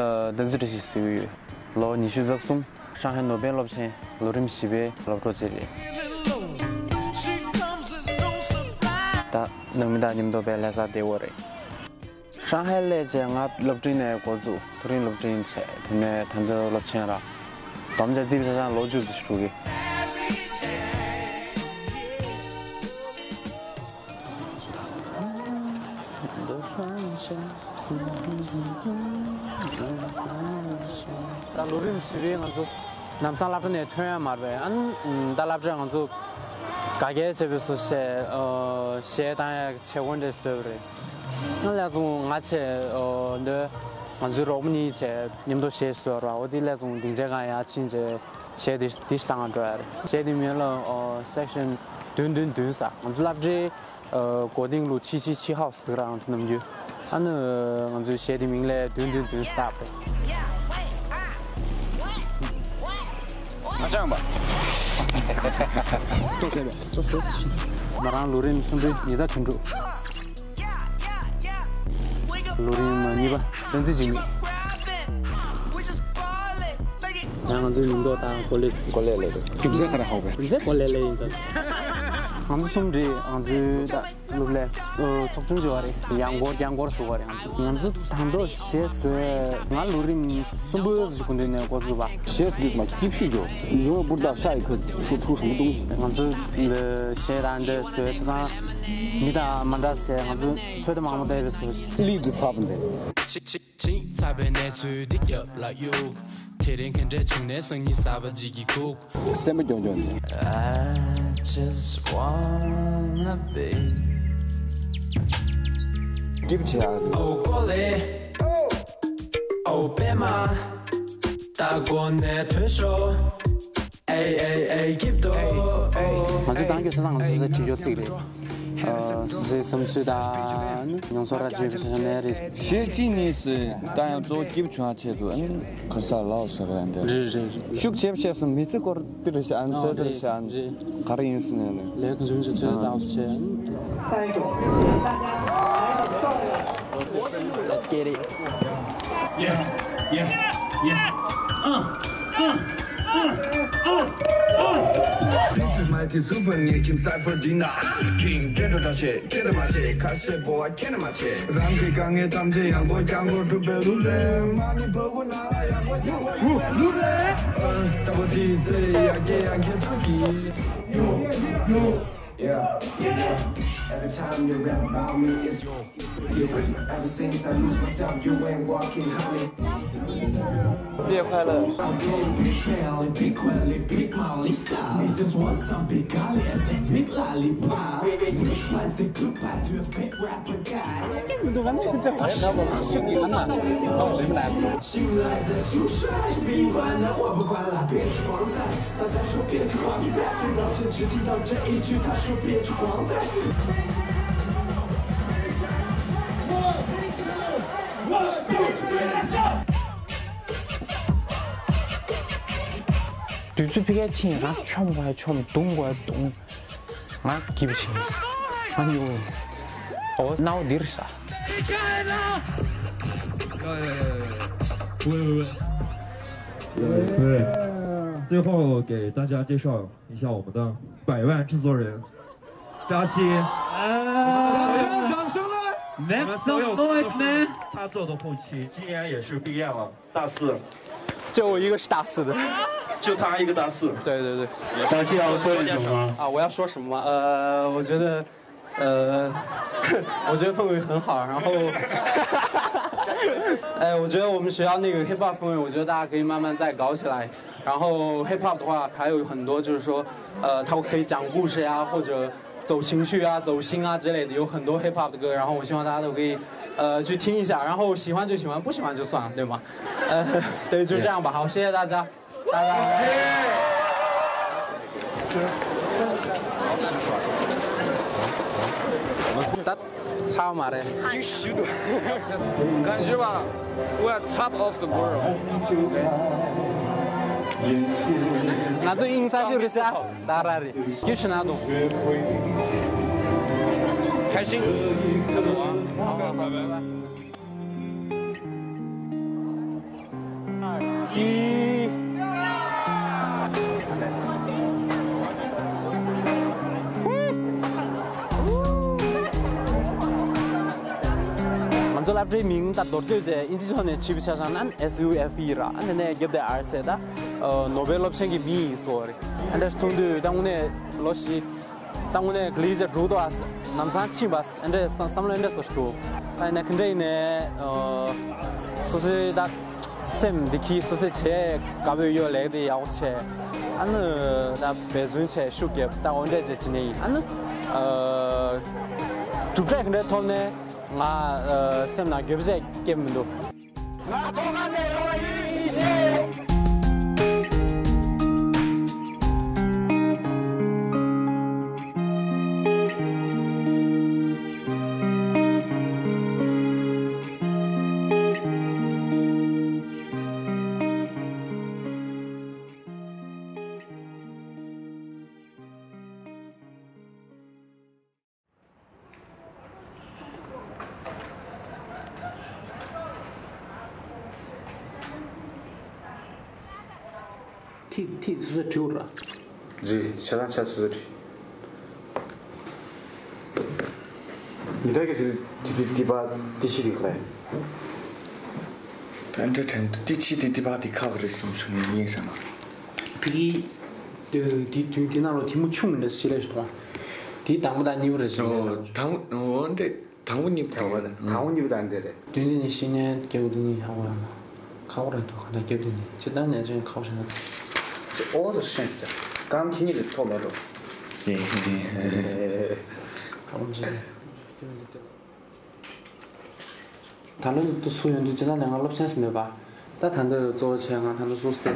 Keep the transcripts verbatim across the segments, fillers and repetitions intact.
བསྟན་འཛིན་བཀྲ་ཤིས་ཟེར་གྱི་ཡོད། ལོ་ཉི་ཤུ་རྩ་གསུམ། ཧྲང་ཧའེ་ནོར་དཔལ་སློབ་ཆེན་ལོ་རིམ་བཞི་པའི་སློབ་གྲོགས་ཅིག་རེད། ད་ནང་མི་དང་མཉམ་དུ་དཔེ་ལྷ་སར་བསྡད་ཡོད་རེད། ཧྲང་ཧའེ་སླེབས་རྗེས་ང་སློབ་འབྲིང་ནས་འགོ་བཙུགས། མཐོ་རིམ་སློབ་འབྲིང་བྱས། དེ་ནས་ད་ལྟ་སློབ་ཆེན་རག། དམ་བཅའ་རྩིས་ཆ་ཚང་ལོ་བཅུ་ཙམ་ཞིག་འགྲོ་གི། ད་ལོ་རིམ་བཞི་པའི་ང་ཚོ་ལམ་སང་སློབ་གྲྭ་ནས་ཐོན་ཡ་མ་རེད། ཨ་ནི་ད་སློབ་གྲྭས་ང་ཚོ་དགའ་སྐྱེལ་བྱེད་པའི་བཟོ་བྱས། གཞས་བཏང་ཡ་བྱེད་སྒོ་འདྲ་བཟོས་པ་རེད། ཨ་ནི་ལས་བྱུང་ང་བྱས་འདི་ང་ཚོའི་རོགས་པ་གཉིས་བྱས་མཉམ་དུ་གཞས་བཟོས་པ་རེད། འོ་དེ་ལས་བྱུང་སྡིངས་ཆའི་སྒང་ཡར་ཕྱིན་རྗེས་གཞས་དེ་དེ་ཞིག་བཏང་བ་འགྲོ་ཡ་རེད། གཞས་དེ་མིང་ལ་སེག་ཤན་བདུན་བདུན་བདུན་ཟེར། ང་ཚོ་སློབ་གྲྭའི་ཨ་གོ་སྟེང་ལུགས་ཆི་ཆི་ཆི་ཧའོ་སི་ཟེར་གི་རེད། ང་ཚོ་ནམ་རྒྱུན་ཨ་ནི་ང་ཚོའི་གཞས་དེ་མིང་ལ་བདུན་བདུན་བདུན་ཟེར་བཏགས་པ་རེད། ཧ་ཅང་པ། ཏོག་ཙམ་རེད། ཏོག་ཙམ། ང་རང་ལོ་རིམ་གསུམ་པའི་ཉི་ཟླ་དོན་གྲུབ། ལོ་རིམ་གཉིས་པ་བསྟན་འཛིན་འཇིགས་མེད། ཡང་ང་ཚོའི་མིང་འདོགས་དང་གོ་ལེ། གོ་ལེ་ལེ། རྒྱུ་མཚན་ག་རེ་ཧ་གོ། རྒྱུ་མཚན་གོ་ལེ་ལེ་ཡིན་ཙང་། ང་ཚོ་གསུམ་རེད། ང་ཚོའི་ད་སློབ་ལས་ཚོགས་ཆུང་ཅིག་ཡོད་རེད། ཡང་སྐོར་ཡང་སྐོར་ཟེར་བ་རེད། ང་ཚོ་ང་ཚོ་ད་དུང་གཞས་བཟོས། ང་ལོ་རིམ་གསུམ་པ་ཟིག་གི་དུས་ནས་འགོ་བཙུགས་པ། གཞས་ཟིག་མ་སྐྱིད་ཤོས་ཡོད། ཡོང་བ་པུར་དག་ཤ་ཡི་ཁ་ཁུ་ཁུ་ཧྲུག་ཧྲུག་འདུག་ང་ཚོ་གཞས་དང་འདི་བཟོས་ཚེ་ཚང་མི་དང་མ་འདྲ་ཟེར། ང་ཚོ་ཚོད་ལྟ་མང་པོ་བལྟས་པའི་བཟོས། ལིབ་ཏུ་ཚ་པོ་འདི། ཆིག་ཆིག་ཆིག་ཚ་བའི་གནས་ཚུལ་འདི་རྒྱབ་ལ་གཡུག་དེ་རིང་ག་འདྲས་བྱུང་ནས་སང་ཉིན་གསར་པ་ཅིག་གི་ཁུག་སེམས་པ་གྱོང་གྱོང་ནས། I just wanna be སྐྱིད་པོ་བྱེད་ཨ། Oh གོ་ལེ། Oh པད་མ། ད་གོ་ནས་ཐོན་ཤོག་ཨེ་ཨེ་ཨེ་སྐྱིད་པོ། ང་ཚོ་ཏང་གི་སྲིད་ཏང་ང་ཚོ་སྲིད་བྱེད་ཕྱོགས་གཅིག་རེད། ཨ་སོ་སོའི་བསམ་ཚུལ་དང་མྱོང་ཚོར་ར་བརྗོད་པའི་ཆ་ནས་རེད། གཞས་གཅིག་གཉིས་སུ་ད་ཡང་གཙོ་བོ་སྐྱིད་པོ་བྱུང་བ་ཆེད་དུ་ཨ་ནི་ག་ས་ལའོ་ཟེར་བ་འདྲ། རེད་རེད་རེད། ཤུགས་ཆེ་བཤད་སོང་མི་ཚེ་སྐོར་དེ་རེད་ཤག་ཨ་ནི་ཚོད་དེ་རེད་ཤག་ཨ་ནི་ག་རེ་ཡིན་ཟེར་ནས་ནི། ལས་ཀ་འཇུམ་ཞིག་ཚོད་དང་བྱས། Let's get it. Yeah, yeah, yeah. Uh, uh, uh, uh, uh. This is my super new Kim Cypher Dina. King, get it, that shit, get it, my shit. Cash it, boy, can't my shit. རང་གི་དཀའ་ངལ་ཐམས་ཅད་ཡག་པོ་རྒྱག་འགོ་སྒྲུབ་པའི་ལུགས་རེད། མ་ནི་བ་གུ་ན་ལ་ཡག་པོ་རྒྱག་པ་ལུགས་རེད། ལྟ་བུ་དེ་ཚེ་ཡག་གེ་ཡག་གེ་ཐུག་གི། Yo, yo, yeah, yeah. Every time you rap about me, it's different. Ever since I lose myself, you ain't walking, honey. 毕业快乐。 Big belly, big belly, big Molly style. He just wants some big gully and some big lollipop. Big classic, goodbye to a fake rapper guy. དུས་ཚོད་ཕ་གིར་ཕྱིན། རང་ཆོམ་དགོས་ཆོམ། རྡུང་དགོས་རྡུང་། ང་སྐྱིད་པོ་བྱེད་ཡིན། ང་སྨྱོ་ཡིན། ཨོ་སྣང་བ་འདིར་ཤར། 对，最后给大家介绍一下我们的百万制作人扎西。掌声，掌声来！ Make some noise, man. 他做的后期，今年也是毕业了，大四。就我一个是大四的。就他一个大四。对对对。扎西要说点什么？啊，我要说什么吗？呃，我觉得 呃，我觉得氛围很好，然后，哎，我觉得我们学校那个 hip hop 氛围，我觉得大家可以慢慢再搞起来。然后 hip hop 的话，还有很多就是说，呃，它可以讲故事呀，或者走情绪啊、走心啊之类的，有很多 hip hop 的歌。然后我希望大家都可以，呃，去听一下，然后喜欢就喜欢，不喜欢就算了，对吗？呃，对，就这样吧。好，谢谢大家。 ད་ཚར་མ་རེད། 感觉吧，we are top of the world. ང་ཚོ་ཡིན་ས་ཞིག་རེད་ཤག་ད་ར་རེད། ཡིད་ཆེས་ན་དང་། 开心。ང་ཚོ་སློབ་གྲྭའི་མིང་ད་མདོར་བསྡུས་ཏེ་ཨིན་ཇི་ཐོག་ནས་བྲིས་པ་ཆ་བཞག་ན་S U F E ར། ཨ་ནི་ནས་རྒྱབ་དེ་R ཆེ་ད་ནོ་བེལ་སློབ་ཆེན་གྱི་མིང་ཡིན་ཟེར་བ་རེད། ཨ་འདྲ་ཞིག་མཐོང་དུས་ད་དངོས་གནས་ལོ་བཞི། ད་དངོས་གནས་ག་ལེར་དྲུག་ཏོ་ནམ་སང་ཕྱིན་པ་ཨ་འདྲས་བསམ་བསམ་བློ་ཨ་འདྲས་སོ་ཞིག་འདུག་ད་ཡིན་ན་ག་འདྲ་ཡིན་ནའི་སོ་སོའི་ད་སེམས་བདེ་སྐྱིད་སོ་སོས་བྱས་དགའ་པོ་ཡོད་ལེགས་དེ་ཡག་པོ་བྱས། ཨ་ནི་ད་འབད་བརྩོན་བྱས་ཤུགས་རྒྱབ་ད་འོ་འདྲས་བྱས་བྱེད་ནས་ཡིན། ཨ་ནི་གྲུབ་འབྲས་ག་འདྲས་ཐོབ་ནས་ང་སེམས་ནང་འགྱོད་པ་བྱས་སྐྱེ་མི་འདུག་ཐིག་ཐིག་སོ་སོ་བྲིའོ་ར། རེད། ཆ་ཚང་ཆ་སོ་སོ་བྲིས། མི་འདྲ་གི་དེ་དེ་དེ་པ་དེ་ཤི་རིག་ལས། ད་འདྲ་དྲན་དེ་ཆི་དེ་དེ་པ་དེ་ཁ་བ་རེད་སོང་བྱུང་ངེས་ཡིན་ས་མ། ཕི་གི་དེ་དེ་དེ་ནང་ལོ་ཐིག་མོ་ཆུང་འདྲ་ཞིག་ལས་སོང་། དེ་དང་པོ་དང་གཉིས་པ་རེད་ཞིག་ལས། དང་པོ་འོ་འདྲ། དང་པོ་གཉིས་པ་དང་པོ་དང་དང་པོ་གཉིས་པ་དང་འདི་རེད། དུས་འདི་ནི་ཤི་ནས་སྐྱེ་བོ་འདི་གཉིས་ཧ་གོ་ཡང་ཁ་བོ་རེད་འདུག་ག་ད་སྐྱེ་བོ་འདི་གཉིས་ཇི་ལྟར་ནས་ཅན་ཁ་བོ་ཞིག་ན། ཅི་ཨོ་ཙི་ཤེས་ཀྱི་གང་ཁྱི་གཉིས་ལས་ཐོག་མེད་འགྲོ། ཡེ་ཧེ་ཧེ། ཁ་བོ་འཇི་ནས་སྐྱེ་བོ་འདི་ལྟ། ད་ལོ་ཏུ་སུ་ཡོང་དུས་ཇི་ལྟར་ནས་ང་སློབ་ཚན་ཞིག་མེད་པ། ད་ད་འདི་གཙོ་བོ་བྱས་ང་ད་འདི་སོ་སྟེ།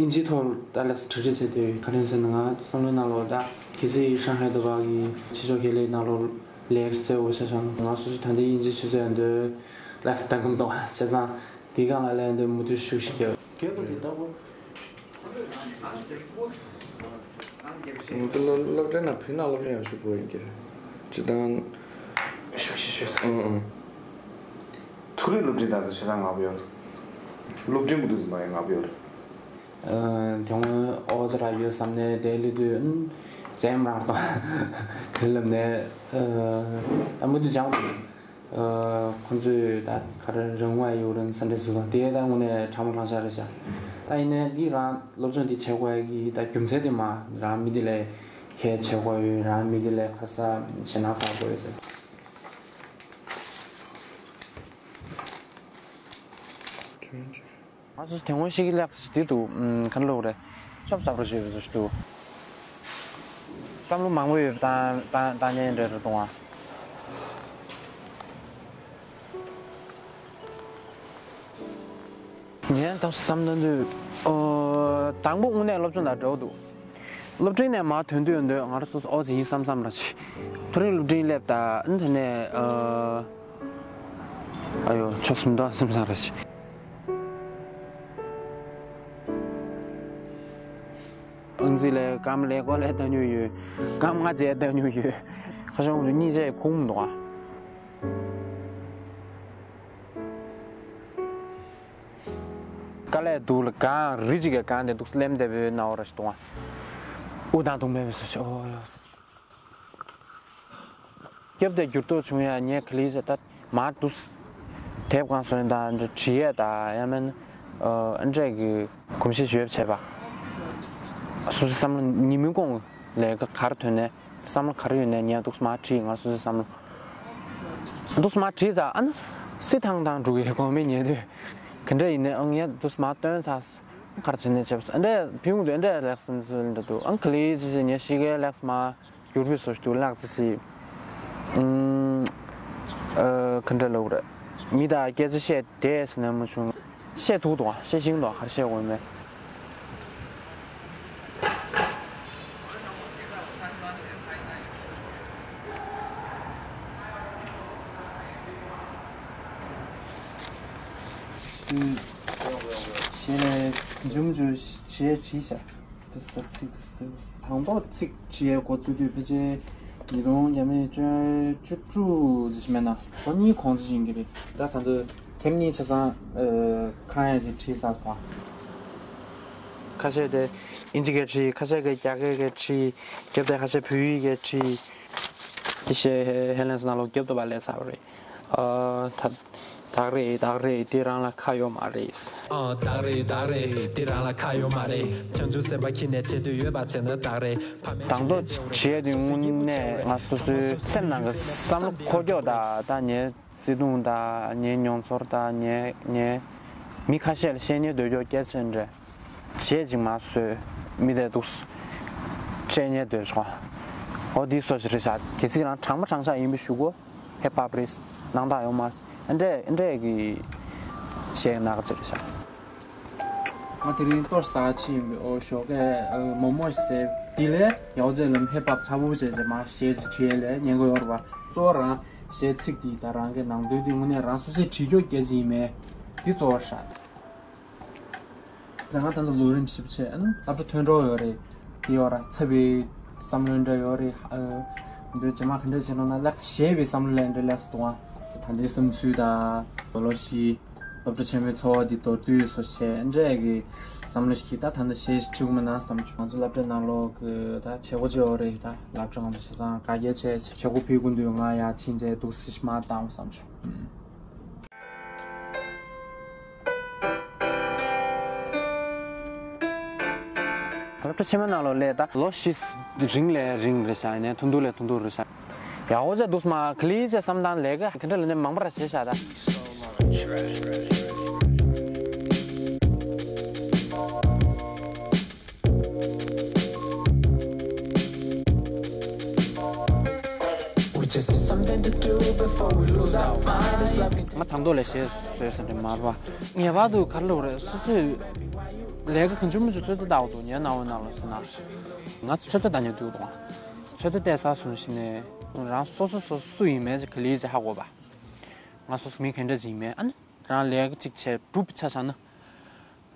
ཨིན་ཇིའི་ཐོག་ད་ལགས་གྲ་སྒྲིག་བྱས་ཏེ་ག་རེ་ཟེར་ན་ང་བསམ་བློའི་ནང་ལོགས་ད་གལ་སྲིད་ཧྲང་ཧའེ་འདི་བ་གི་ཕྱི་ཕྱོགས་ཁེ་ལས་ནང་ལོགས། ལེགས་གསལ་བོ་ཆ་བཞག་ན་ང་སོ་སོ་ད་ལྟའི་དབྱིན་ཇི་ཆུ་ཚད་འདི་ལགས་སུ་ལྡང་གི་མི་འདུག་བྱས་ཙང་དེའི་སྒང་ལ་ལས་འདི་མུ་མཐུད་ཤུགས་ཤིག་རྒྱབ། རྒྱབ་པ་དེ་ལྟ་བུ། ང་ཚོ་སློབ་སློབ་གྲྭའི་ནང་བོད་ནང་སློབ་གྲྭ་ཡག་ཤོས་པོ་ཡིན་གྱི་རེད། སྤྱི་བཏང་། ཤུགས་ཤིག་ཤོད་ས། ཨང་ཨང་། མཐོ་རིམ་སློབ་འབྲིང་དང་ཆ་ཚང་ང་བོ་ཡོད་རེད། སློབ་འབྲིང་མུ་མཐུད་ཟིན་པ་ཡང་ང་བོ་ཡོད་རེད། དེ་སྔོན་ཨོ་ཙི་ར་ཡོད་བསམ་ནས་དེ་ལས་དུས་ཙེམ་རང་དང་དེ་ལབ་ནས་ཨ་མུ་མཐུད་སྦྱངས་འདུག་ཁོང་ཚོས་ད་ག་རེ་རང་དབང་ཡོད་རེད་ས་འདྲ་ཟེར་དང་དེ་ད་དངོས་གནས་ཕྲ་མོ་ལྷང་ཤ་རེད་ཤག་ད་ཡིན་ནའི་འདི་རང་སློབ་སྦྱོང་འདི་བྱེད་དགོས་ཡ་གི་ད་རྒྱུ་མཚན་དེ་མ་རང་མི་འདི་ལས་ཁས་བྱེད་དགོས་ཡོད་རང་མི་འདི་ལས་ཁ་ས་ཞེ་ནག་ཚ་དགོས་ཡོད་ཟེར། ང་ཚོ་དེ་སྔོན་ཤེས་ཀྱི་ལེགས་ཤིག་འདི་འདུག་ཨམ་ག་ལབ་རེད། ཆོབ་ཟབ་རུ་བྱེད་པའི་བཟོ་ཞིག་འདུག་བསམ་བློ་མང་པོ་ཡོད་པ་དང་དང་དང་ཉན་འདྲ་རུ་གཏོང་བ། ངས་ད་བསམ་ན་འདུག་ཨོ། དང་པོ་དངོས་གནས་སློབ་སྦྱོང་དང་འབྲེལ་བ་འདུག་སློབ་འབྲིང་ནས་མར་ཐོན་དུས་འདོད་ང་རང་སོ་སོ་ཨོ་ཙི་ཡིན་བསམ་བསམ་ར་ཆེ། མཐོ་རིམ་སློབ་འབྲིང་སླེབས་ད་ཨ་ནི་དེ་ནས་ཨ། ཨ་ཡོ་ཆོ་སུམ་མདོ་སེམས་བཟང་ར་ཆེ། ཨང་རྩིས་ལས་སྐར་མ་ལས་ཀོ་ལས་ལྟ་མྱོང་ཡོད། སྐར་མ་ལྔ་བཅས་ལྟ་མྱོང་ཡོད། ཁ་ཤོང་གཉིས་བཅས་ཁུངས་མི་འདུག་ཨ། དཀའ་ལས་འདུག་ལ་གང་རི་གཅིག་གི་གང་དེ་འདུག་སླེམ་བསྡད་པའི་ནའོ་ར་ཞིག་འདུག་ཨ། དབུགས་དང་དུང་མེད་པའི་བཟོ་ཞིག་ཨོ་ཡོ། སྐྱབས་དེ་འགྱུར་ལྡོག་བྱུང་ཡ་ངས་ག་ལེར་བྱས་ད་མར་འདུག་དེབ་གང་སོང་དང་འདྲ་བྲིས་ཡས་དང་ཡང་མིན་ཨ་འདྲས་ཀྱི་གོམས་གཤིས་ཡོད་བྱས་པ། སོ་སོའི་བསམ་བློ་ཉིན་མོའི་གུང་ལས་ཀ་ག་རེ་ཐོན་ནས་བསམ་བློ་ག་རེ་ཡོད་ནས་ངས་འདུག་མར་བྲིས་ང་སོ་སོའི་བསམ་བློ་འདུག་མར་བྲིས་ད་ཨ་ན་སི་ཐང་ཐང་འགྲོ་གི་གོང་མའི་ཉལ་དུས་ག་འདྲ་ཡིན་ནས་ཨ་ངས་འདུག་མར་བཏོན་ཚར་ག་རེ་བྱས་ནས་བྱས་པ་ཨ་འདྲས་ཕིའུ་འདུག་ཨ་འདྲས་ལེགས་སམ་ཚུལ་འདྲ་འདུག་ཨ་ག་ལེར་བྱས་ངས་ཤི་གའི་ལེགས་མ། འགྱུར་བའི་བཟོ་ཞིག་ཏུ་ལག་རྩི་ཞིག་ཨུམ། ཨ་ག་འདྲ་ལབ་རེད། མི་དང་སྐད་ཆ་བཤད་བསྡད་ཟེར་ན་མ་བྱུང་། བཤད་ཐུབ་འདུག་བཤད་ཤེས་འདུག་ག་རེ་བཤད་དགོས་མེད། ཞེས་ནས་འཇུམ་འཇུ་ཞེས་བྲིས་བཞག་དེ་ཚོ་ཚིག་དེ་ཚོ་དང་ཐོག་ཚིག་བྲིས་ཡས་འགོ་བཙུགས་དུས་ཕལ་ཆེར་ཉིས་སྟོང་ཉི་ཤུ་བཅུ་དྲུག་ཙམ་ཞིག་མེད་ན་ལོ་གཉིས་གོང་ཙམ་ཞིག་ཡིན་གྱི་རེད། ད་ད་འདི་དེབ་གཉིས་ཆ་ཚང་ཁང་ཡས་ཅིག་བྲིས་ཚར་སོང་། ཁ་ཤས་དེ་ཨིན་ཇི་སྐད་བྲིས། ཁ་ཤས་ཀྱིས་རྒྱ་སྐད་སྐད་བྲིས། རྒྱབ་དེ་ཁ་ཤས་བོད་ཡིག་སྐད་བྲིས། དེ་ཤེས་ཧེ་ལན་སི་ནང་ལོགས་རྒྱབ་ཏུ་བ་ལས་ཚར་བ་རེད། ཨ། ད། བདག་རེད། བདག་རེད། འདི་རང་ལ་ཁ་ཡོད་མ་རེད། ཨ། བདག་རེད། བདག་རེད། འདི་རང་ལ་ཁ་ཡོད་མ་རེད། བྱང་ཆུབ་སེམས་དཔའ་ཁྱེད་ནས་བྱེད་འདོད་ཡོད་པ་བྱས་ན་བདག་རེད། ཕ་མེས། དང་ཐོག་བྱེད་ཡས་དེ་དངོས་གནས་ང་སོ་སོའི་སེམས་ནང་གི་བསམ་བློ་འཁོར་ཀྱོག་དང་། ད་ངའི་བརྩེ་དུང་དང་། ངའི་མྱོང་ཚོར་དང་། ངའི་ངའི་མི་ཁ་ཤས་ལ་བཤད་སྙིང་འདོད་ཀྱོག་སྐད་ཆ་འདྲ། བྱས་ཅིག་མ་བཟོས། མི་དེ་འདུག་སེ་སྤྲད་ཉེ་སྡོད་ཆོག་འོ་འདི་སོ་ཞིག་རེད་ཤག་གལ་སྲིད་རང་དྲང་མ་དྲང་ཤག་ཡིན་པའི་ཞུ་གོ། ཧེ་པ་རེད། སྣང་དག་ཡོད་མ་རེད། ཨ་འདྲས་ཨ་འདྲས་ཀྱི་གཞས་ནག་ཅིག་རེད་ཤག་ང་དེ་རིང་ལྟོ་ཟ་ཕྱིན་པའི་འོ་ཞོགས་ཀས་མོག་མོག་ཟས། དེ་ལས་ཡག་ཚད་ལམ་ཧེ་པ་ཚ་པོ་བྱས་བྱས་མ་གཞས་ཅིག་བྲིས་ལས་ཉན་གོ་ཡོད་རེད་པ། གཙོ་བོ་རང་གཞས་ཚིག་དེ་དང་རང་གི་ནང་དོན་དེ་དངོས་གནས་རང་སོ་སོས་བྲིས་ཀྱོག་སྐད་ཆ་ཡིན་མེད་དེ་གཙོ་བོ་རེད་ཤག་ང་ད་ལྟ་ལོ་རིམ་བཞི་པ་བྱས། ཨ་ནི་སློབ་གྲྭ་ཐོན་འགྲོ་ཡོད་རེད། དེ་ཡོད་ར་ཚ་བའི་བསམ་བློ་འདྲ་ཡོད་རེད། ཨ། འདོད་རྗེས་མ་ག་འདྲ་བྱས་ནོ་ན་ལགས་ཞེས་པའི་བསམ་བློ་ལ་འདྲ་ལགས་སུ་གཏོང་བ། ད་ལྟའི་བསམ་ཚུལ་དང་། ལོ་བཞི་སློབ་གྲྭ་ཆེན་མོའི་འཚོ་བ་འདི་མདོར་བསྡུས་སུ་བྱས་འདྲ་གི་བསམ་བློ་ཞིག་གིས་ད་ད་ལྟ་གཞས་ཤིག་བྲིས་དགོས་མིན་ན་བསམ་བྱུང་། ང་ཚོ་སློབ་གྲྭའི་ནང་ལོགས་ཀྱི་ད་བྱེད་སྒོ་ཅིག་ཡོད་རེད། ད་སློབ་གྲྭ་ང་ཚོ་བྱས་ཙང་དགའ་སྐྱེལ་བྱས་བྱེད་སྒོ་ཕུལ་དགོས་འདུག་ང་ཡར་ཕྱིན་བྱས་འདུག་སེ་མར་བཏང་བསམ་བྱུང་། སློབ་གྲྭ་ཆེན་མོའི་ནང་ལོགས་སླེབས་ད་ལོ་བཞི་རིང་ལས་རིང་རེད་ཤག་ཡིན་ནའི་ཐུང་ཐུང་ལས་ཐུང་ཐུང་རེད་ཤག་ཡག་པོ་བྱས་འདུག་སེ་མ་ག་ལེར་བྱས་བསམ་སྟངས་ལས་ཀ་ག་འདྲ་ལས་ནས་མང་པོ་ར་བྱས་ཤག་ད། We just need something to do before we lose our mind. It's like ང་དང་ཐོག་ལས་གཞས་བཟོས་ས་འདྲ་མ་རེད་པ། ངེས་པར་དུ་ག་རེ་ལབ་དགོས་རེད། སོ་སོས་ལས་ཀ་གང་བྱུང་མང་བྱུང་ཚོད་ལྟ་བལྟ་དགོས་འདུག་ངའི་སྣང་བའི་ནང་ལ་ཟེར་ན། ང་ཚོད་ལྟ་བལྟ་མཁན་དུས་དང་། ཚོད་ལྟ་བལྟས་ཚར་སོང་ཞིག་ནས་རང་སོ་སོ་སོ་སོ་སུ་ཡིན་མིན་ག་ལེར་ཅིག་ཧ་གོ་བ། ང་སོ་སོ་མི་ག་འདྲ་ཅིག་ཡིན་མིན། ཨ་ནི་རང་ལས་ཀ་ཅིག་བྱས་གྲུབ་པའི་ཆ་བཞག་ན།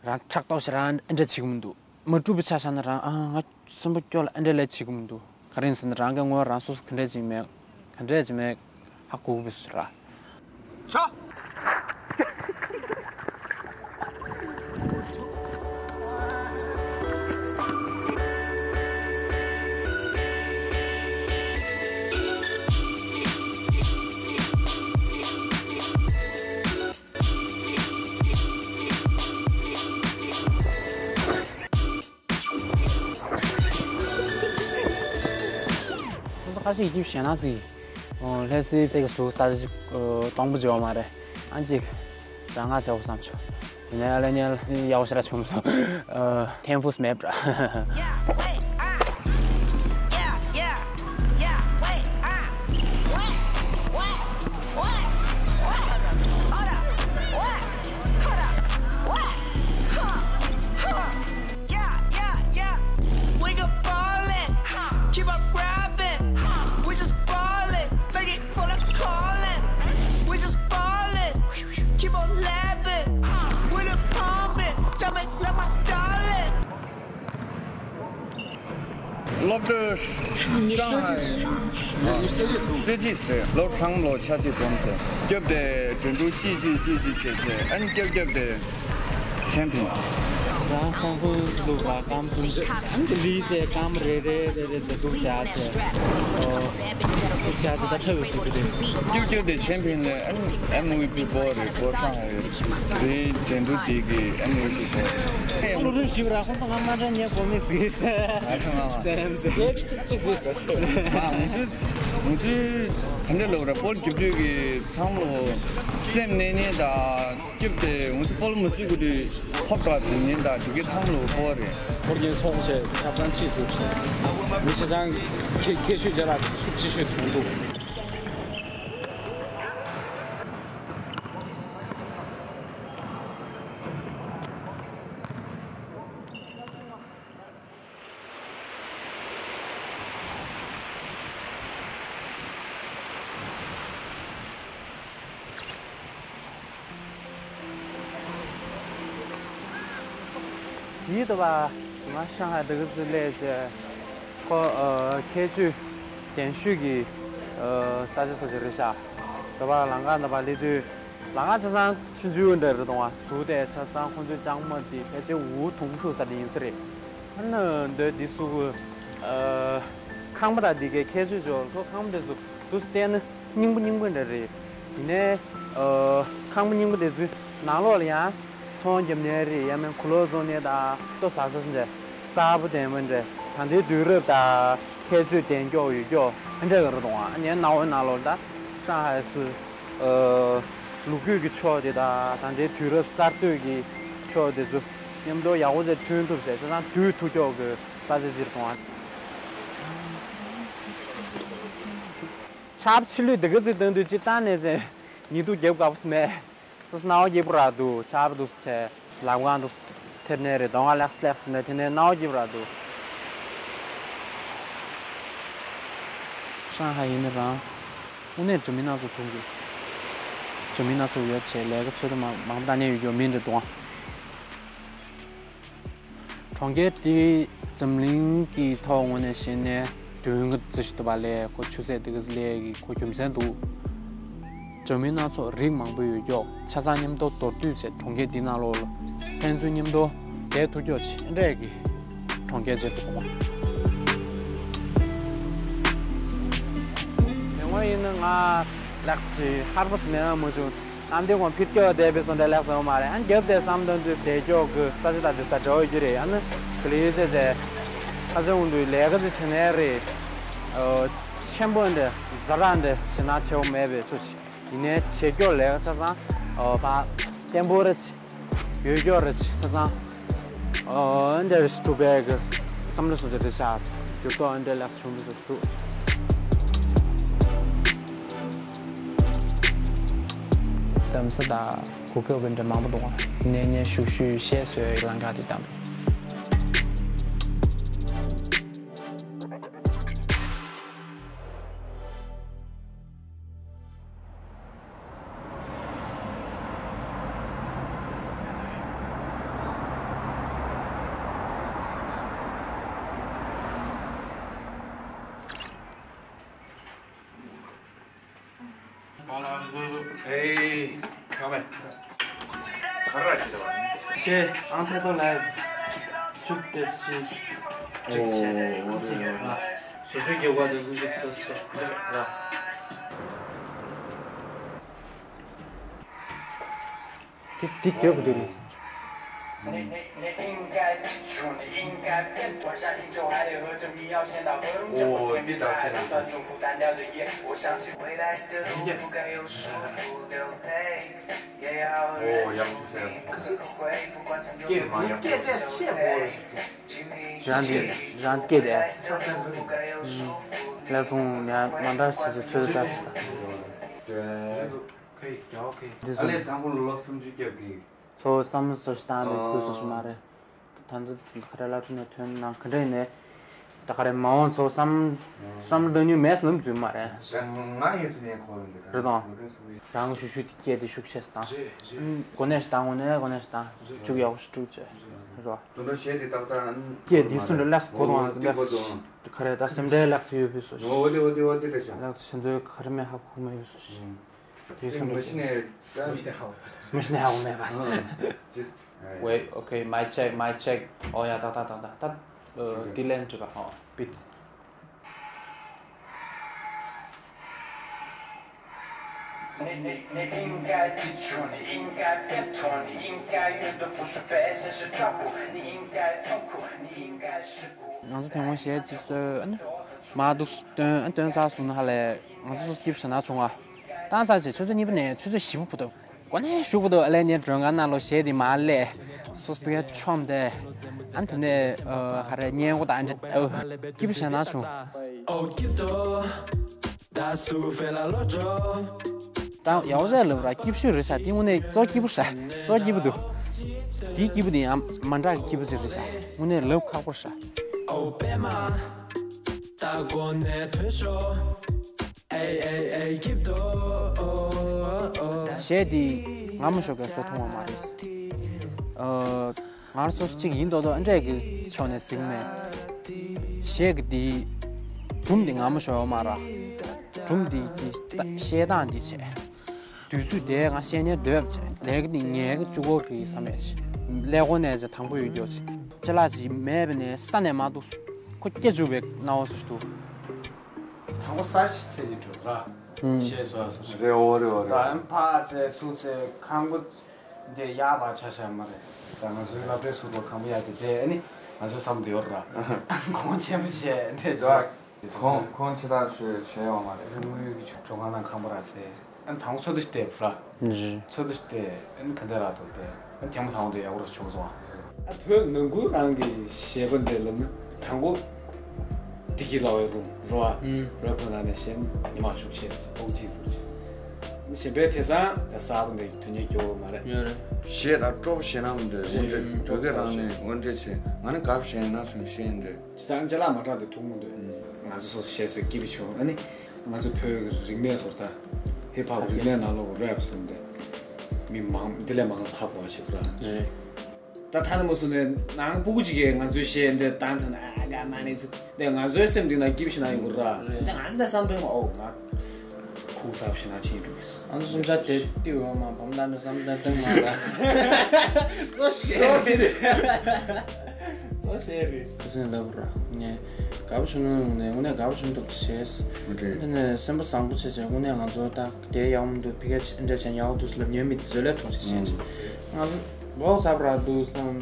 རང་ཕྲག་དོག་ཞིག་རང་ཨེ་འདྲ་བྱེད་ཀྱི་མི་འདུག་མ་གྲུབ་པའི་ཆ་བཞག་ན་རང་ཨ་ང་སེམས་པ་སྐྱོ་ལ་ཨེ་འདྲ་ལས་བྱེད་ཀྱི་མི་འདུག་ག་རེ་ཡིན་ཟེར་ན་རང་གི་དངོས་རང་སོ་སོ་ག་འདྲ་ཅིག་མེད། ག་འདྲ་ཅིག་མེད། ཧ་གོ་གི་མི་འདུག་ཟེར་ར། ཆོ། ཁོང་ཚོ་ཁ་ཤས་ཀྱིས་ཞེད་སྣང་ཚིག་ལྷ་སའི་སྟེགས་སུ་ས་ཆ་སྟོང་པ་ཅིག་ཡོད་མ་རེད། ཨ་ཅིག་རང་དགའ་བྱའོ་བསམ་བྱུང་། དེ་ནས་ཨ་ལེ་ཉལ་ཡག་པོ་ཞེ་དྲག་བྱུང་སོང་། ཨ། ཐེམ་ཕུ་སི་མེབ་ར། Yeah, yeah, yeah. We gon' ballin'. Keep on rapping. We just ballin'. Make it for the callin'. We just ballin'. Keep on laughing. We the pumping. Jump it like my darling. སློབ་གྲྭ་ཧྲང་ཧའེ། རྩེ་གཅིག་རེད། སློབ་གྲྭ་ལོ་ཆ་གཅིག་འཛོམས་ཚེ། སྐབས་དེ་འགྲན་བསྡུར་གཅིག་གཅིག་གཅིག་གཅིག་བྱས་ཚེ། ཨ་ནི་སྐབས་སྐབས་དེ་ཆེམ་པིན། རང་སང་ཕོད་ཅིག་འདུག་ར་སྐམ་གསུམ་ཅིག་ཨ་ནི་དེ་ལས་ཚེ་སྐམ་རེ་རེ་རེ་རེ་ཚེ་འདུག་བྱས་ཚེ། འདུག་བྱས་ཚེ་ད་ཐབས་ཡོད་སུ་ཅི་རེད། སྐབས་སྐབས་དེ་ཆེམ་པིན་ལས་ཨ་ནི་ཨེམ་ཝི་པི་པོ་རེད། གོ་ཧྲང་ཧའེ་རེད། འགྲན་བསྡུར་དེ་གི་ཨེམ་ཝི་པི་པོ་རེད། ལོ་རིམ་བཞི་པ་ར་ཁོང་ཚོ་ང་མ་འདྲ་ཉེ་གོ་མི་ཟིག་ཟེར། ང་ཚོ་ང་ཚོ་ང་ཚོ་ག་འདྲ་ལབ་ར། སྤོ་ལོ་རྒྱབ་དུས་ཀྱི་ཚང་མ་ལོ་སེམས་ནས་ནས་དང་སྐྱིད་དེ། ང་ཚོ་སྤོ་ལོ་མ་རྩེ་དགོས་དུས་ཕོབ་པ་འཛིན་ཉན་དང་དེ་གའི་ཚང་མ་ལོ་སྤོ་བོ་རེད། ཧོར་གྱི་ཚོང་བྱས་ཆབ་ཚང་གཅིག་ཏུ་བྱས། མི་ཆེ་ཚང་ཁྱེད་ཁྱེད་ཤོད་རྒྱ་ལ་ཤུགས་ཆེ་ཤོས་ཐོན་འདུག་ཡིད་དུ་བ། ང་ཧྲང་ཧའེ་དེ་ག་ཚོད་སླེབས་རྗེས་ཁོ་ཨ་ཁྱད་ཆོས་ལྡན་ཤོས་ཀྱི་ཨ་ས་ཆ་ཚོ་ཅིག་རེད་ཤག་དེ་བ་ལམ་ཁ་འདི་བ་སླེབས་དུས། ལམ་ཁ་ཆ་ཚང་ཆུང་ཆུང་འདྲ་རེད་འདུག་ཨ། དུས་དེ་ཆ་ཚང་ཁོང་ཚོའི་ལྕང་མ་དེ་ཕལ་ཆེར་འུ་དུམ་ཧྲུག་ས་དེ་ཡིན་ས་རེད། ཨ་ནི་འདོད་འདི་སུ་གུ་ཨ་ཁང་པ་དང་འདི་གའི་ཁྱད་ཆོས་ཅོག་ཁོ་ཁང་པ་དེ་ཚོ་དུས་སུ་བལྟས་ན་རྙིང་པ་རྙིང་པ་འདྲ་རེད། ཡིན་ནའི་ཨ་ཁང་པ་རྙིང་པ་དེ་ཚོའི་ནང་ལོགས་ལ་ཡང་ཚོང་རྒྱབ་ནའི་རེད། ཡང་མིན་གོས་ལོག་བཙོང་ནའི་དང་ལྟོ་ཟ་ས་འདྲ་གསར་པ་ལྡན་པ་འདྲ། ད་ལྟའི་དུས་རབས་དང་ཁྱད་ཆོས་ལྡན་ཀྱོག་ཡོད་ཀྱོག་ཨ་འདྲ་ག་རེ་འདུག་ཨ་ནི་སྣང་བའི་ནང་ལོགས་ད་ཧྲང་ཧའེ་སུ་ཨ་ལོ་རྒྱུས་ཀྱི་ཕྱོགས་དེ་དང་ད་ལྟའི་དུས་རབས་གསར་གཏོད་ཀྱི་ཕྱོགས་དེ་ཚོ་མཉམ་དུ་ཡག་པོ་བྱས་མཐུན་ཐུབ་བྱས་བྱས་ཙང་དུས་ཐུག་ཀྱོག་གི་ས་ཆ་ཅིག་རེད་འདུག་ཨ། ཆར་པ་ཆུ་ལུད་དེ་ག་ཚོད་བཏང་དུས་ཅི་བཏང་ནས་ཚེ་ཉི་གདུགས་རྒྱབ་དགའ་པོ་མེད། སོ་སོ་སྣང་བ་སྐྱིད་པོ་རག་འདུག་ཆར་པ་འདུག་ཚེ་ལབ་གང་འདུག་ཐེབས་ནས་རེད། གདོང་ཁ་ལེགས་སེ་ལེགས་སེ་མེད། དེ་ནས་སྣང་བ་སྐྱིད་པོ་རག་འདུག་ཧྲང་ཧའེ་ཡིན་ན་རང་དངོས་གནས་འདྲ་མིན་སྣ་ཚོགས་མཐོང་གི་འདྲ་མིན་སྣ་ཚོགས་ཡོད་བྱས་ལས་ཀ་ཚོད་ལྟ་མང་མང་པོ་བཏང་མཁན་ཡོད་རྒྱུ་མིན་འདྲ་འདུག་ཨ། གྲོང་ཁྱེར་འདི་འཛམ་གླིང་གི་ཐོག་ངོས་ནས་བཤད་ན་དུས་ཡུན་ག་ཚོད་ཞིག་འདུག་པ་ལས་ཁོ་ཆུ་ཚད་འདི་ག་ཚོད་ལས་ཀྱི་ཁོ་རྒྱུ་མཚན་འདུག་འདྲ་མིན་སྣ་ཚོགས་རིགས་མང་པོ་ཡོད་ཀྱོག་ཆ་ཚང་མཉམ་དུ་མདོར་བསྡུས་བྱས་གྲོང་ཁྱེར་འདི་ནང་ལོགས་ལ་ཕན་ཚུན་མཉམ་དུ་བསྡད་ཐུབ་ཀྱོག་ཅིག་འདྲས་ཀྱི་གྲོང་ཁྱེར་ཅིག་འདུག་པ། དེ་སྔོན་ཡིན་ན་ང་ལགས་ཀྱི་ཧར་པོ་སི་མེད་མ་མ་བྱུང་། གནམ་བདེ་ཁོང་ཕིར་སྐྱོ་བསྡད་པའི་སོང་འདྲ་ལགས་སོང་མ་རེད། ཨ་རྒྱབ་དེ་བསམ་དོན་དུ་བསྡད་ཀྱོག་གི་ས་ཆ་དང་འདི་ས་འདྲ་བོ་རྒྱུ་རེད། ཨ་ནི་ག་ལེ་ཡོད་ཚད་ཚད་ཁ་སང་འོང་དུས་ལས་ཀ་ཚོད་བྱེད་ནའི་རེད། ཨོ་ཆེན་པོ་འདི་ཛ་དྲག་འདི་བྱེད་ན་ཆེ་བོ་མེད་པའི་ཚོད་ཡིན་ནའི་བྱེད་ཀྱོག་ལས་ཀ་ཆ་ཚང་ཨོ་ཕ་བརྟན་པོ་རེད། ཡོད་ཀྱོག་རེད་ཆ་ཚང་། ཨོ་འདི་རེད་སྤྲུག་པའི་གི་བསམ་བློ་སོང་ཚད་རེད་ཤག་འགྱུར་ལྡོག་འདི་ལ་བྱུང་འདུག་ཟེར་འདུག་གདམ་ས་དང་གོ་སྐབས་འདྲ་མང་པོ་འདུག་གནས་ཉེན་ཞུགས་ཞུས་བཤད་སྲོལ་ལམ་ཁ་དེ་དང་། ཨེ། ཁ་མེད། ཁ་ར་ཅི་ཟེར་བ། ཤེས་ཨང་ཐོག་ཐོག་ལ་བཅུག་སྟེ་ཅི། ཅིག་བྱས་ནས་ཨོ་ཅི་ཡོད་ལ། སོ་སོའི་རྒྱབ་ཁ་དེ་ཀུན་ཅིག་སོ་སོ་ར། དེ་དེ་རྒྱབ་དེ་རེད། ཨོ་འདི་འདྲ་བྱས་ན། ཨོ་ཡག་པོ་ཟེར། སྐད་དེ་མ་ཡག་པོ། སྐད་དེ་ཆེ་བོ། རང་གི་རང་སྐད་དེ། ལ་སོང་ཡང་མ་འདྲ་ཞིག་ཏུ་ཚོད་ལྟ་ཞིག་དང་། འདི་ཨ་ལས་སོང་། དང་པོ་ལོ་སུམ་ཅུ་སྐྱབས་ཀྱི། ཚོ་བསམ་བློ་ཚོ་ཞིག་བཏང་ནས་ཁུལ་སོ་སོ་མ་རེད། ད་ཚོ་ག་རེ་བླ་སྤྲུལ་ནས་ཐོན་ནང་ག་འདྲ་ཡིན་ནས། ད་ག་རེ་མ་འོངས་ཚོ་བསམ་བསམ་བློ་བཏང་མྱོང་མེད་ཟེར་ནམ་རྒྱུན་མ་རེད། ང་ཡོད་ཚུལ་ནས་གོ་ཡོང་གི། རེད་དང་། རང་ཤུ་ཤུ་དེ་སྐད་དེ་ཤུགས་ཆེ་སྟངས། གོ་གནས་ཤིག་དང་གོ་གནས་གོ་གནས་ཤིག་དང་། ཅུག་ཡག་པོ་ཞིག་སྤྲུག་བྱས། རོ། དུ་འགྲོ་བྱས་ཏེ་ཏག་ཏག་ཨ་ནི་སྐད་དེ་སུ་འདྲ་ལགས་གོ་དང་ལགས། ག་རེ་ད་སེམས་ཁྲལ་ལགས་ཡོད་པའི་བཟོ་ཞིག་འོ་དེ་འོ་དེ་འོ་དེ་རེད་ཤག་ལགས་སེམས་ཁྲལ་ག་རེ་མེད་ཧ་གོ་མ་ཡོད་བཟོ་ཞིག་དེ་སུ་འདྲ། མི་ཤི་ནས་ཧ་གོ་མེད་པ། ཝེ། ཨོ་ཁེ། མའིག་ཆེག་མའིག་ཆེག་ཨོ་ཡ། ཏག་ཏག་ཏག་ཏག་ད་དེ་ལན་འགྲིག་པ། ཨོ་པིད། ང་ཚོ་དེ་སྔོན་གཞས་ཅིག་བཟོས། ཨ་ནི་མ་འདུག་སྟོན། ཨ་ནི་སྟོན་ཚར་སོང་ན་ཧ་ལས་ང་ཚོ་སྐྱིད་པོ་ཞེ་དྲག་བྱུང་ང་། བཏང་ཚར་རྗེས་ཆུ་ཚོད་གཉིས་པ་ནས་ཆུ་ཚོད་བཞི་པ་བར་དུ་གོ་གནས་ཞུགས་པ་དུ་ཨ་ལས་ཉན་མགྲོན་ཁང་ནང་ལོགས་གཞས་དེ་མར་སླེབས། སོ་སོ་པུ་ཡ་ཆོམ་དེ། ཨ་ནི་དེ་ནས་ཨ་ག་རེ་སྙན་གོ་དང་འདྲ། ཨ་སྐྱིད་པོ་ཞེ་དྲག་བྱུང་། ད་ཡག་པོ་ཟེར་ལབ་ར་སྐྱིད་ཤོས་རེད་ཤག་དེ་དངོས་གནས་གཙོ་སྐྱིད་པོ་ཤག་གཙོ་སྐྱིད་པོ་འདུག་དེའི་སྐྱིད་པོ་དེ་ཡང་མ་འདྲ་གི་སྐྱིད་པོ་ཟེར་རེད་ཤག་དངོས་གནས་ལབ་ཁག་པོ་ཤག་གཞས་འདི་ང་མ་ཞོག་གས་བཟོ་ཐུབ་པ་མ་རེད། ཨ། ང་རང་ཚོ་གཅིག་ཡིན་མདོག་མདོག་ཨ་འདྲས་ཀྱི་ཕྱོགས་ནས་གཟིགས་མེད། གཞས་ཀྱི་འདི་སྒྲུང་འདི་ང་མ་ཞོག་ཡོད་མ་རེད། སྒྲུང་འདི་གི་བཤད་སྟངས་འདི་བྱས། དུས་ཚོད་དེ་ང་བཤད་ཉན་འདོད་བྱས། ལས་ཀ་འདི་ངས་ཀྱི་བཅུ་སྐོར་གྱི་བསམ་ཡས་བྱས། ཀླད་ཀོར་ནས་བྱས་དང་པོ་ཡོད་རྒྱུ་བྱས། ཅ་ལག་ཅིག་མེད་པ་ནས་ས་ནས་མར་འདུག་ཁོ་སྐྱེ་བཅུག་པའི་སྣང་བ་སུ་ཞིག་འདུག་དང་པོ་ས་ཞིག་ཚད་ཀྱི་འགྲོ་ར། ཤེས་སོ་སོ། རེད་འོ་རེད་འོ་རེད། ད་ཕ་ཚེ་ཚུ་ཚེ་ཁང་པ་འདི་ཡག་པ་ཆ་ཤ་མ་རེད། ད་ང་ཚོའི་སློབ་གྲྭའི་ཟུར་དུ་ཁང་པ་ཡག་ཅིག་དེ་ཨ་ནི་ང་ཚོའི་བསམ་དུ་ཡོད་ར། གོང་ཆེན་པོ་བྱས་འདི་ད་ཁོང་ཁོང་ཆེ་ཐག་ཆོད་བྱས་ཡོད་མ་རེད། དངུལ་གྱི་ཁྱོ་གང་ལ་ཁང་པ་ར་ཚེ། ཨ་ནི་དང་པོ་ཚོད་ལྟ་ཞིག་བལྟས་ར། ཚོད་ལྟ་ཞིག་བལྟས། ཨ་ནི་ག་འདྲ་རག་འདུག་བལྟས། ཨ་ནི་ཐེངས་མ་དང་པོ་དེ་ཡག་པོ་ར་བྱུང་སོང་ཨ། ཨ་བོད་ནང་ཁུལ་རང་གི་གཞས་པ་འདི་ལབ་ན་དང་པོ་བདེ་སྐྱིད་ལགས་ཡོད་རུང་རོ་ཨ། རོལ་པོ་ནང་ནས་གཞས་ཉི་མ་ཤུགས་ཆེ་རེད་ཨོ་ཅི་ཟུར་ཆེ། ཨ་ནི་གཞན་པའི་དེང་སང་ད་གསར་པ་འདི་དོན་གཉེར་སྐྱོ་བོ་མ་རེད། ཡོད་རེད། གཞས་དང་སྤྲོ་པོ་གཞས་ནང་མི་འདྲ་འོན་ཏེ་བོད་སྐད་རང་ནས་འོན་ཏེ་ཆེ་ང་ནི་གབ་གཞས་ན་སོང་གཞས་འདྲ། ཅི་ད་ཅ་ལག་མ་དྲག་དེ་ཐུག་མོ་འདུག་ང་ཚོ་སོ་སོ་བཤད་སྲོལ་སྐྱིད་པོ་བྱུང་། ཨ་ནི་ང་ཚོ་བོད་ཀྱི་རིག་གནས་ཚོར་ད་ཧིབ་ཧོབ་རིག་གནས་ནང་ལོགས་རེབ་སོང་སྟེ་མི་མང་འདི་ལས་མང་ས་ཧ་གོ་བ་བྱེད་ཐུབ་ར། རེད། ད་ཐ་ན་མོ་སོང་ནས་ནང་སྤུ་གུ་ཅིག་གིས་ང་ཚོའི་གཞས་འདི་བཏང་ཚར་ན་ཨ་དགའ་མ་ནི་ཚུ་འདི་ང་ཚོའི་སེམས་གཏིང་ན་སྐྱིད་པོ་ཞིག་ན་ཡོང་གི་ར། རེད། ད་ང་ཚོ་ད་བསམ་དོན་ཨོ་ང་ཁུག་གསར་ཞིག་ན་ཕྱིན་འགྲོ་གི་སོང་། ང་ཚོ་སུམ་ཆ་དེ་ཏི་འོ་མ་བམ་ད་ནི་བསམ་དོན་དོན་མ་ར། གཙོ་བཤད་རེད། གཙོ་བཤད་རེད། ཁུ་སིམ་ལབ་ར་ངས་དགའ་པོ་བྱུང་ནས་དངོས་གནས་དགའ་པོ་བྱུང་འདུག་ཞེས། དེ་ནས་སེམས་པ་བཟང་པོ་བྱས་བྱས་དངོས་གནས་ང་ཚོ་ད་དེ་ཡག་མོ་འདུག་ཕི་ཀ་འདྲ་བྱས་ཡག་འདུག་ལབ་ཉོན་མི་དེ་ཚོ་ལས་ཐུགས་རྗེ་ཆེ། ང་ཚོ་འགོག་ཚབ་ར་འདུག་བསམ།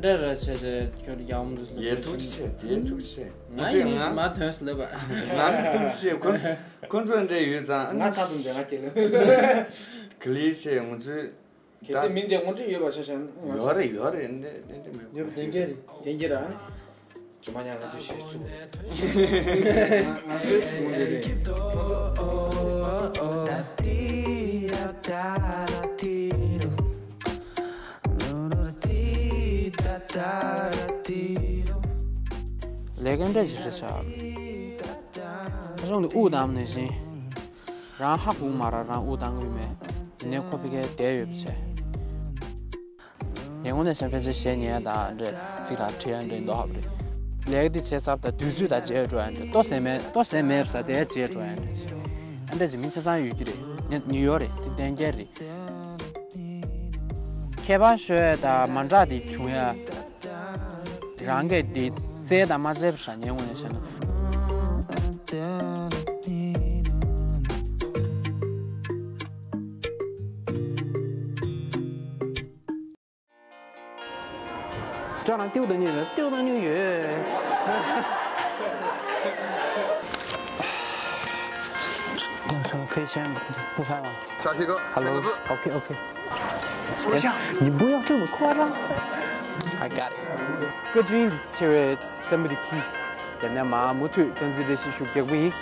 འདྲ་ར་བྱས་བྱས་ཁྱོད་ཡག་མོ་འདུག་ལབ་ཡེ་ཐུགས་རྗེ་ཆེ། དེ་ཐུགས་རྗེ་ཆེ། ང་ཡིན་ང་དོན་ལབ་པ། ང་ནི་ཐུགས་རྗེ་ཆེ། ཁོ་ཁོ་ཚོ་འདྲ་ཡོད་ཙང་ང་ཁ་ཐུམ་འདྲ་ང་སྐྱེ་ལ། ག་ལེ་ཆེ་ང་ཚོས། གལ་སྲིད་མིང་དེ་དངོས་འབྲེལ་ཡོད་པ་ཆ་བཞག་ན། ཡོད་རེད་ཡོད་རེད། འདི་འདི་འདི་མི་ཡོད་པ་བདེན་རྒྱལ་རེད། བདེན་རྒྱལ་ར། ཇོ་མ་ཉག་ང་ཚོའི་གཞས་བཙུགས་རེད། ང་ཚོའི་དངོས་འབྲེལ་རེད། ལས་ཀ་འདྲ་ཞིག་རེད་ཤག་ཁ་སང་དུ་དབུགས་བསྡམས་ནས་བཞིན། རང་ཧ་གོ་མ་ར་རང་དབུགས་བཏང་གི་མེད། དེ་ནས་ཁོ་ཕ་གིར་བསྡད་ཡོད་པ་བྱས། ངས་དངོས་གནས་སེམས་ཕན་ཆེ་བཤད་ཉན་ཡ་དང་འདྲེ་ཚིག་ར་ཁྲི་ཡ་འདྲེ་མདོ་ཧབ་རེད། ལས་ཀ་འདི་བྱས་ཚར་དང་དུས་ཚོད་དང་བརྗེད་འགྲོ་ཡ་འདྲེ་ལྟོ་ཟས་མེད་ལྟོ་ཟས་མེད་ས་དེ་བརྗེད་འགྲོ་ཡ་འདྲེ་ཅི། ཨ་འདྲ་ཅིག་མི་ཆ་ཚང་ཡོད་ཀྱི་རེད། ཉ་ཉི་ཡོད་རེད་དེ་གཏན་འཁེལ་རེད། ཁྱད་པར་ཤོད་ཡ་དང་མ་འདྲ་དེ་བྱུང་ཡ། རང་གིས་འདི་བཙལ་དང་མ་བཙལ་བ་ཧྲ་ཉེ་ངོ་ནས་བཤད་ན། ཅག་རང་ཏིའུ་དང་གཉིས་རེད། ཏིའུ་དང་གཉིས་ཡོད། ཁོས་ཤན་པུ་ཧ་ལ། ཅག་ཧི་གོ། Hello. Okay, okay. 你不要这么夸张。I got it. བཀའ་དྲིན་ཆེ་བའི་སེམས་པ་འདི་ཁྱི། དེ་ནས་མ་མུ་མཐུད་སྟངས་འཛིན་རེ་ཞིག་ཞུ་རྒྱག་པ་ཡིན།